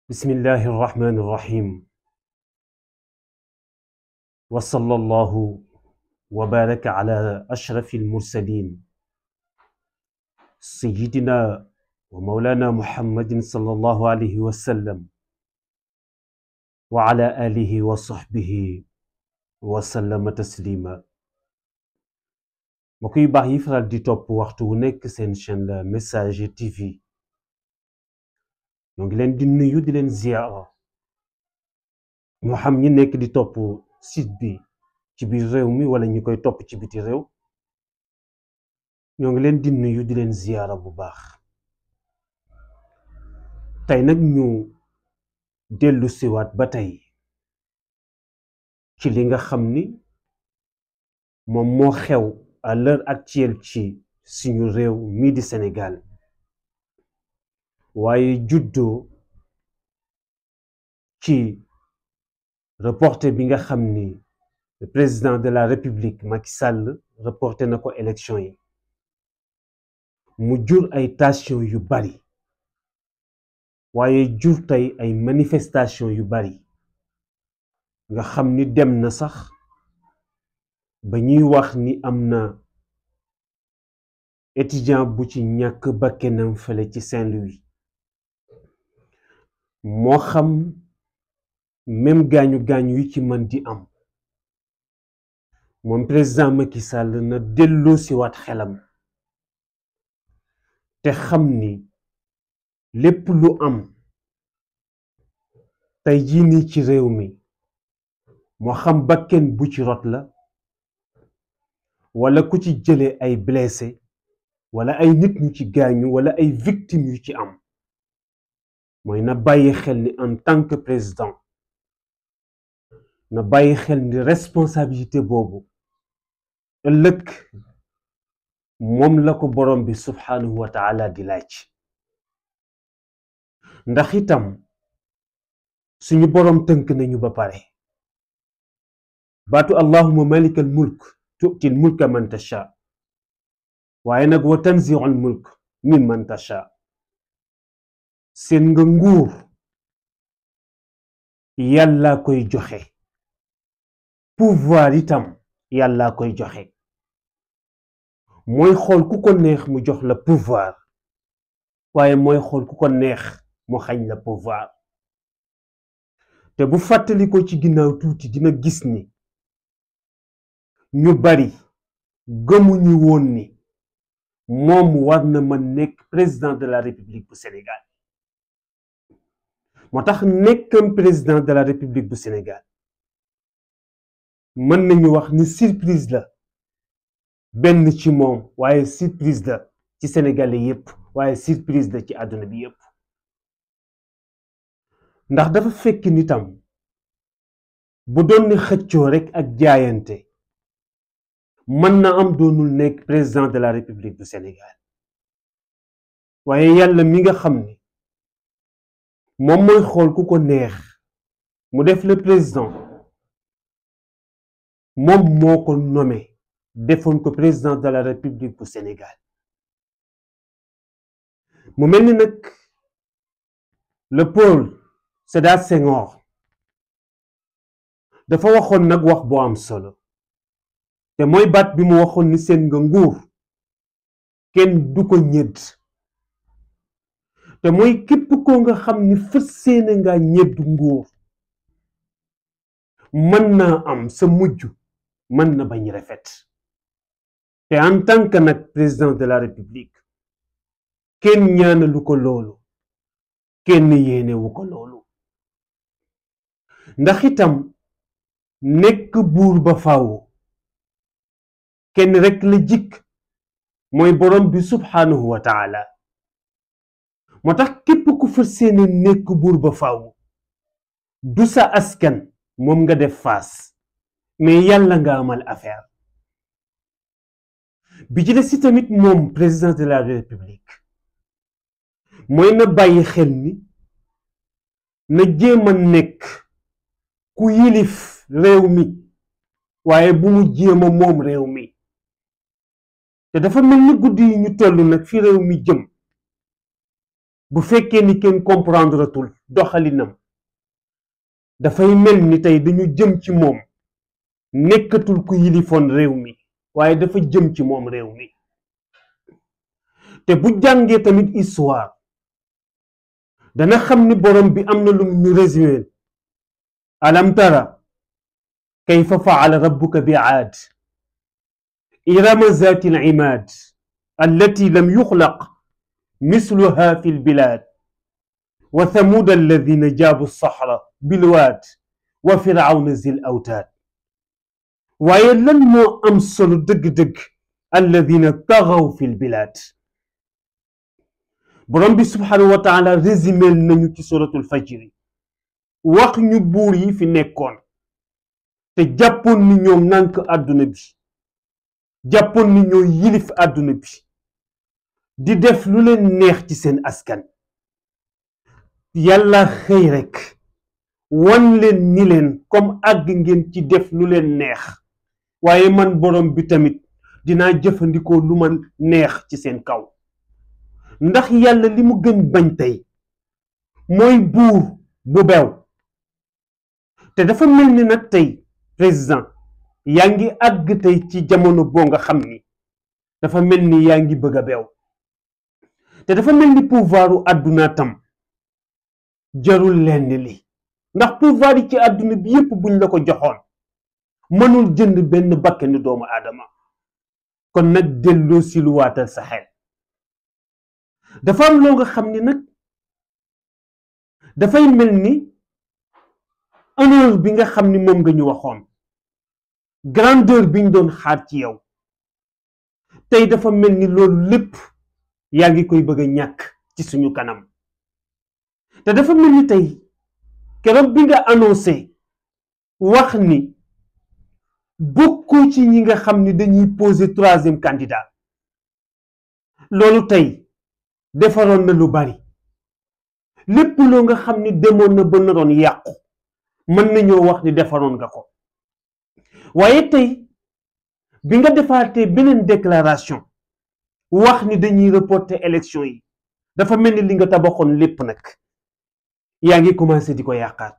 بسم الله الرحمن الرحيم وصلى الله وبارك على أشرف المرسلين سيدنا ومولانا محمد صلى الله عليه وسلم وعلى آله وصحبه وسلم تسليما مكوي باخ يفرال دي توپ waxtu wu nek sen chaîne la Messager TV ñoo ngi leen di nuyu di leen ziara moo xam ñi nekk di topp site bi ci biir réew mi wala ñi koy topp ci biti réew ñoo ngi leen di nuyu di leen ziara bu baax tey nag ñu dellu siwaat ba tey ci li nga xam ni moom moo xew à l'heure actuelle ci suñu réew mii di Sénégal waaye juddoo ci reporté bi nga xam ni le président de la République Macky Sall reporté na ko élection yi mu jur ay tension yu bari waaye jur tey ay manifestation yu bari nga xam ni dem na sax ba ñuy wax ni am na étudiant bu ci ñàkk bakkanam fële ci Saint-Louis moo xam même gaañu yi ci mën di am moom président Macky Sall na delloo si waat xelam te xam ni lépp lu am tey jii nii ci réew mi moo xam bakken bu ci rot la wala ku ci jëlee ay blessé wala ay nit ñu ci gaañu wala ay victimes yu ci am mooy na bàyyi xel ni en tant que président na bàyyi xel ni responsabilité boobu ëllëg moom la ko borom bi subhanahu wa taala di laaj ndax itam suñu borom tënk nañu ba pare baatu allahumma malikal mulk tu'til mulka man tasha waaye nag wa tanzi'ul mulk mimman tasha seen nga nguur yàlla koy joxe pouvoir itam yàlla koy joxe mooy xool ku ko neex mu jox la pouvoir waaye mooy xool ku ko neex mu xañ la pouvoir te bu fàttali ko ci ginnaaw tuuti dina gis ni ñu bari gëmuñu woon ni moom war na mën nekk président de la République bu Sénégal moo tax nekkam président de la République bu Sénégal mën nañu wax ni surprise la benn ci moom waaye surprise la ci Sénégalais yépp waaye surprise la ci àdduna bi yépp ndax dafa fekk nitam bu doon ni xëccoo rekk ak jaayante mën na am doonul nekk président de la République du Sénégal waaye yàlla mi nga xam ni moom mooy xool ku ko neex mu def le président moom moo ko nommé defoon ko président de la République bu Sénégal mu mel ni nag le Paul Sédar Senghor dafa waxoon nag wax boo am solo te mooy baat bi mu waxoon ni seen nga nguur kenn du ko ñedd te mooy képp ko nga xam ni fas yéene nga ñedd nguur mën naa am sa mujj mën na bañ rafet te en tant que nag président de la République kenn ñaanalu ko loolu kenn yéenewu ko loolu ndax itam nekk buur ba faaw kenn rekk la jikk mooy borom bi subhanahu wa taala moo tax képp ku fas yéene nekk buur ba faaw du sa askan moom nga def faas mais yàlla nga amal affaire bi ci des si tamit moom président de la République mooy na bàyyi xel ni na jéem a nekk ku yilif réew mi waaye bu mu jéem a moom réew mi te dafa mel ni guddi yi ñu toll nag fi réew mi jëm bu fekkee ni kenn comprendre tul doxalinam dafay mel ni tey dañu jëm ci moom nekkatul ku yilifoon réew mi waaye dafa jëm ci moom réew mi te bu jàngee tamit histoire dana xam ni borom bi am na lu ñu résumé alam tara kayfa faala rabbuka bi aad irama zati al imad allati lam yuxlaq misluha fi lbilad wa thamuda alladina jaabu saxra bilwaad wa firawna zil awtaad waaye lan moo am solo dëgg-dëgg alladina taxaw fi lbilad borom bi subhanahu wa taala résumé nañu ci suratul fajri wax ñu buur yi fi nekkoon te jàppoon ni ñoo ŋànk àdduna bi jàppoon ni ñoo yilif àdduna bi di def lu leen neex ci seen askan yàlla xëy rekk wan leen ni leen comme àgg ngeen ci def lu leen neex waaye man borom bi tamit dinaa jëfandikoo lu ma neex ci seen kaw ndax yàlla li mu gën bañ tey mooy buur bu beew te dafa mel ni nag tey président yaa ngi àgg tey ci jamono boo nga xam ni dafa mel ni yaa ngi bëgg a beew te dafa mel ni pouvoiru àdduna tam jarul lenn li ndax pouvoir yi ci àdduna bi yépp buñ la ko joxoon mënul jënd benn bakkanu doomu aadama kon nag delloo si lu waatal sa xel dafa am loo nga xam ni nag dafay mel ni honneur bi nga xam ni moom nga ñu waxoon grandeur bi ñu doon xaar ci yow tey dafa mel ni loolu lépp yaa ngi koy bëgg a ñàkk ci suñu kanam te dafa mel ni tey keroog bi nga annoncé wax ni bokku ci ñi nga xam ni dañuy poser troisième candidat loolu tey defaroon na lu bari lépp loo nga xam ni demoon na ba naroon yàqu mën nañoo wax ni defaroon nga ko waaye tey bi nga defaatee beneen déclaration wax ni dañuy reporter élection yi dafa mel ni li nga tabaxoon lépp nag yaa ngi commencé di ko yàqaat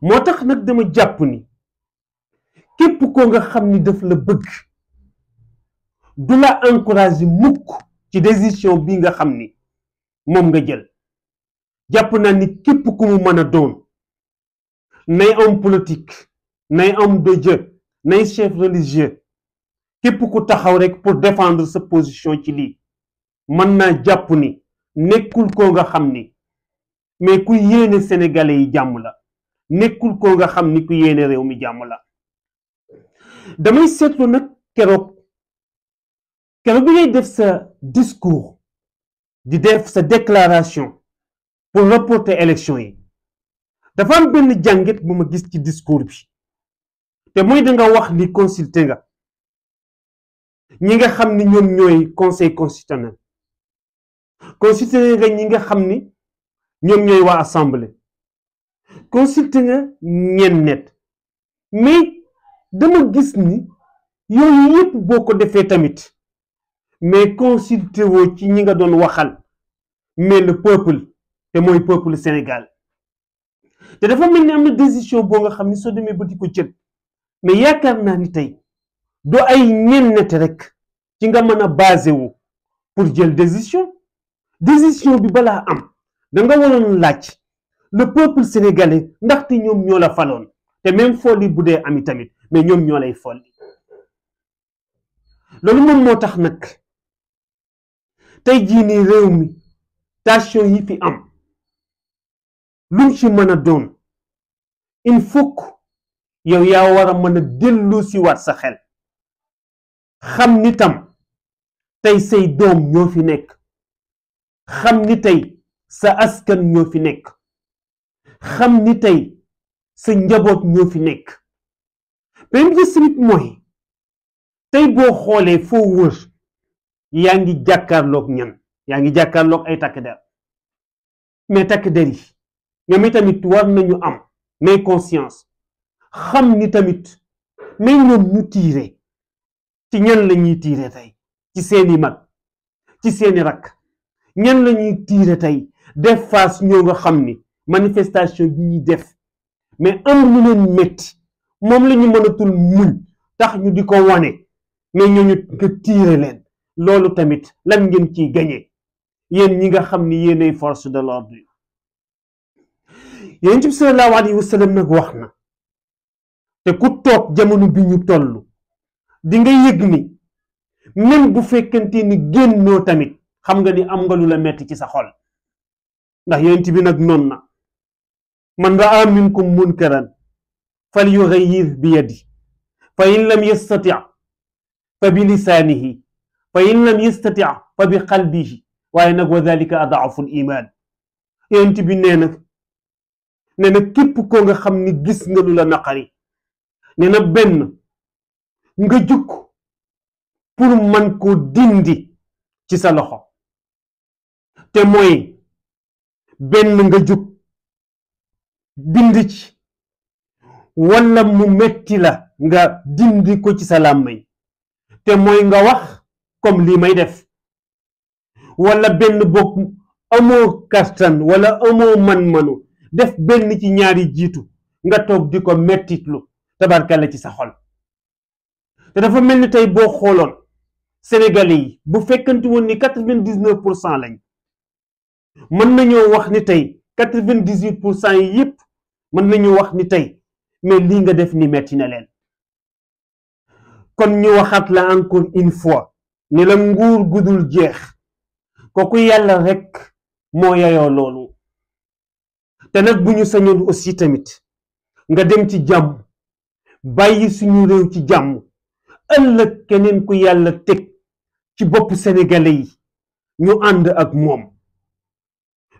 moo tax nag dama jàpp ni képp koo nga xam ni daf la bëgg du la encouragé mukk ci décision bi nga xam ni moom nga jël jàpp naa ni képp ku mu mën a doon nay homme politique nay homme de Dieu nay chef religieux képp ku taxaw rek pour défendre sa position ci lii mën naa jàpp ni nekkul koo nga xam ni mais ku yéene sénégalais yi jàmm la nekkul koo nga xam ni ku yéene réew mi jàmm la damay seetlu nag keroog bi ngay def sa discours di def sa déclaration pour reporter élection yi dafa am benn jàngat bu ma gis ci discours bi te mooy danga wax ni consulté nga ñi nga xam ni ñoom ñooy conseil constitutionnel consulté nga ñi nga xam ni ñoom ñooy waa assemblée consulté nga ñenn net mais dama gis ni yooyu yépp boo ko defee tamit mais consulté woo ci ñi nga doon waxal mais le peuple te mooy peuple Sénégal te dafa mel ni am na décision boo nga xam ni soo demee ba di ko jël mais yaakaar naa ni tey doo ay ñennete rek ci nga mën a basé wu pour jël décision bi balaa am da nga waroon laaj le peuple sénégalais ndaxte ñoom ñoo la faloon te même folli bu dee ami tamit mais ñoom ñoo lay folli loolu moom moo tax nag tey jii nii réew mi tension yi fi am luñ ci mën a doon il faut que yow yaa war a mën a dellu si waat sa xel xam ni tam tey say doom ñoo fi nekk xam ni tey sa askan ñoo fi nekk xam ni tey sa njaboot ñoo fi nekk benn bi tamit mooy tey boo xoolee foo wër yaa ngi jàkkaarloog ñan yaa ngi jàkkaarloog ay takk der mais takk der yi ñoom itamit war nañu am mais conscience xam ni tamit mais ñoom ñu tiire ci ñan la ñuy tiire tey ci seeni mag ci seeni rakk ñan la ñuy tiire tey def face ñoo nga xam ni manifestation bi ñuy def mais am lu leen métti moom la ñu mënatul muñ tax ñu di ko wane mais ñooñu nga tiire leen loolu tamit lan ngeen ciy gañe yéen ñi nga xam ni yéenay force de l'ordre yi. Yonent bi sallallahu alayhi wa sallam nag wax na te ku toog jamono bi ñu toll di nga yëg ni même bu fekkente ni génnoo tamit xam nga ni am nga lu la metti ci sa xol ndax yonent bi nag noon na man raa minkum munkaran fal yughayyir bi yadi fa in lam yastati fa bi lisaanihi fa in lam yastati fa bi qalbihi waaye nag wa dhalika adaafu l iman yonent bi nee na képp ko nga xam ni gis nga lu la naqari nee na benn nga jug pour man ko dindi ci sa loxo te mooy benn nga jug bind ci wala mu metti la nga dindi ko ci sa làmmiñ te mooy nga wax comme lii may def wala benn bokk amoo kattan wala amoo man-manu def benn ci ñaari jiitu nga toog di ko mettitlu tabarkalla ci sa xol te dafa mel ni tey boo xooloon Sénégalais yi bu fekkante woon ni 99% lañ mën nañoo wax ni tey 98% yi yëpp mën nañu wax ni tey mais lii nga def ni metti na leen kon ñu waxaat la encore une fois ni la nguur gudul jeex kooku yàlla rekk moo yayoo loolu te nag bu ñu sañoon aussi tamit nga dem ci jàmm bàyyi suñu réew ci jàmm ëllëg keneen ku yàlla teg ci bopp sénégalais yi ñu ànd ak moom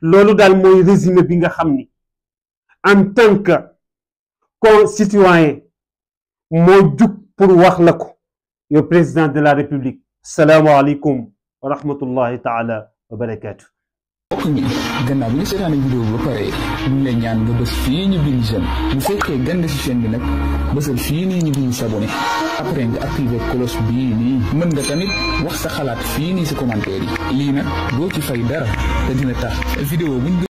loolu daal mooy résumé bi nga xam ni en tant que concitoyen moo jug pour wax la ko yow président de la république salaamaaleykum wa rahmatullahi taala wa barakaatu. mbokk ñi gannaaw bi nga seetaane vidéo bi ba pare ñu ngi lay ñaan nga bës fii ñu bind j'aime bu fekkee gande ci chaîne bi nag bësal fii nii ñu bind s'abonné après nga activer cloche bii nii mën nga tamit wax sa xalaat fii nii si commentaire yi lii nag doo ci fay dara te dina tax vidéo buñ